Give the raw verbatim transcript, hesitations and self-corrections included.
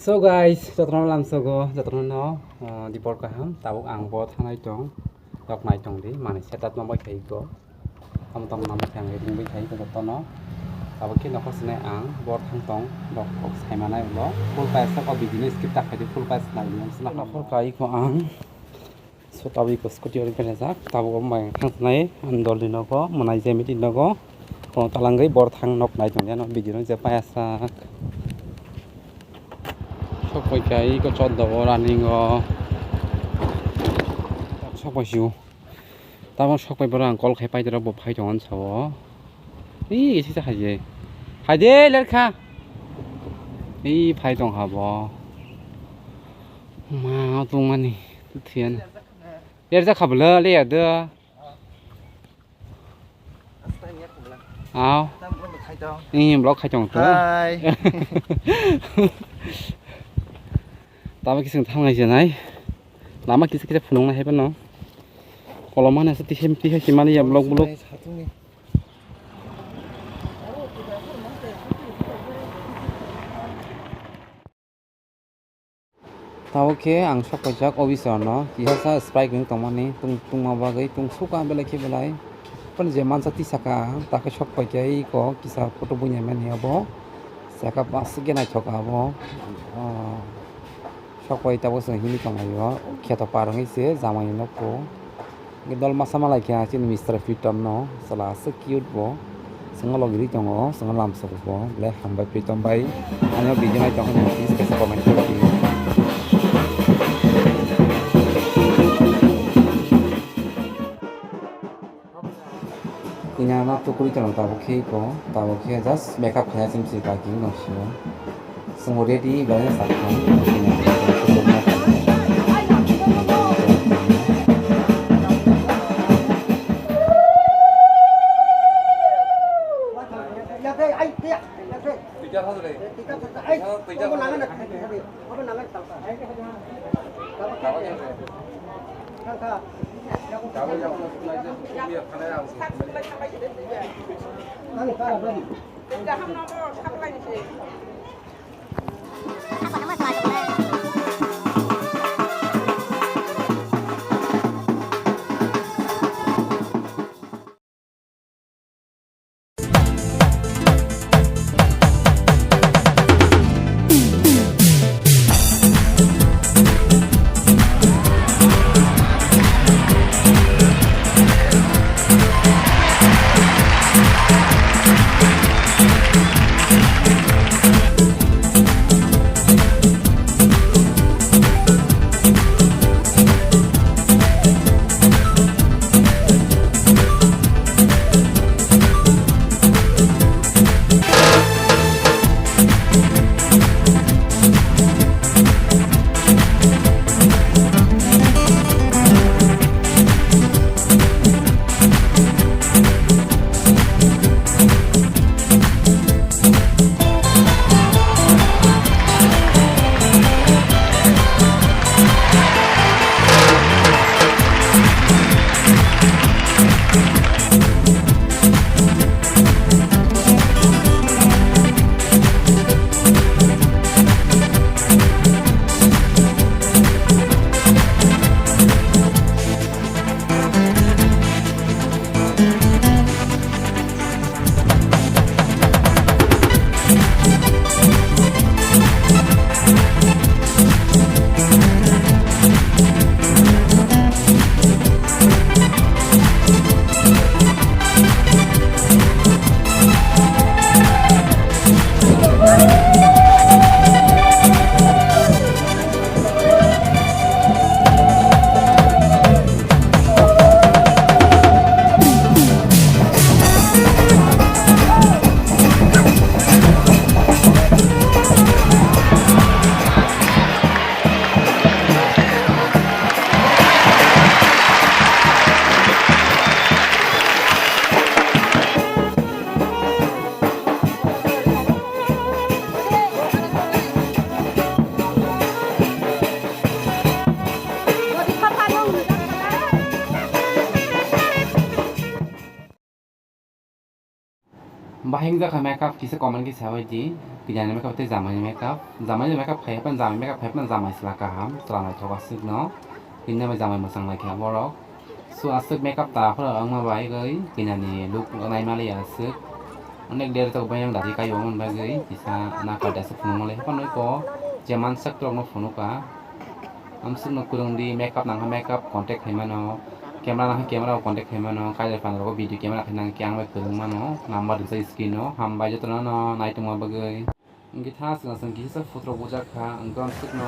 So guys, jotono lamsogo, jotono no, uh, dipor kaham, tabuk ang bo thangnai tong, rok nai tong di, mani setup no bai khai go, tamo tamo nang bai khai ang ring bai khai go jotono, tabuk khe nokhor sinai ang bor thang tong, rok kok sai manai ulo, full paisa ko video no skip ta khai di, full paisa nai di, ang sina nokhor kai ko ang. So tabuk iko scooty o ringkha jak, tabuk omo bai thang thanai ani dol ni nogo, mwnai je meeting nogo, kono talangwi bor thang nok nai tong ya, no video no je paya sak. Sok pai kha iko choddo o running o. Sok pai sio. Tamo sok pai borok ang call khai pai rok bo phai tong ani sao. Ih, isi sa hai je. Hai de ler kha. Ih, phai tong ha bo. Ma, tong mani. Thian. Ler ja kha bla le ya da. Aw. Ni vlog khai tong to. Hai. Tamo kising thang nai je nai. Lama kisa kisa phunung nai hai bano. Kolom mane se tisem tisem simani ya vlog vlog. Tabuk khe ang sok paijak office o no kisa sa strike wng tongmani tung tungma bagwi tung suka belai khe belai. Phano je mansa tisaka takhe sok paikhe iko kisa photo buini mani abo saka aswk khe naithok abo. Sok pai tabuk chwng himwi tonglaio kheto par wngwi se jamani nokho. Dol masa malai khe chini Mister Pritom no, chwla aswk cute bo. Chwngno logi ri tongo, chwngno lamsok bo. Belai hambai Pritom bai. Ani o video nai tong hwnwi please kaisa comment khe di. Kunya no tukuri tongo tabuk khe iko, tabuk khe just makeup khaina chini si packing no sio. Chwng ready belai sakha. Bahai wngjakha makeup kisa comment khe sabai di. Kwinani makeup tei jamai ni makeup. Jamai ni makeup khai phano jamai makeup khai phano jamai chwla kaham. Chwla naithok aswk no. Kwinani bai jamai mwchang lai kha borok. So aswk makeup ta phano wngma bai gwi kwinani look nai mali aswk. Onek der tok bai ang dadi kai wngma bagwi kisa na kai da aswk phunuk mali. Phano ko je mansak tok no phunuk ka. Amswkno kwrwngdi, makeup nangkha makeup contact khaimano, camera nangkha camera contact khaimano, kailai phanrok video camera khainani khe ang bai kwrwngmano, number rijak screen o, hambai jotono no naitongma bagwi. Hwnkhe tha chwng chwng kisa photo rok bujak kha, hwnkhe amswkno.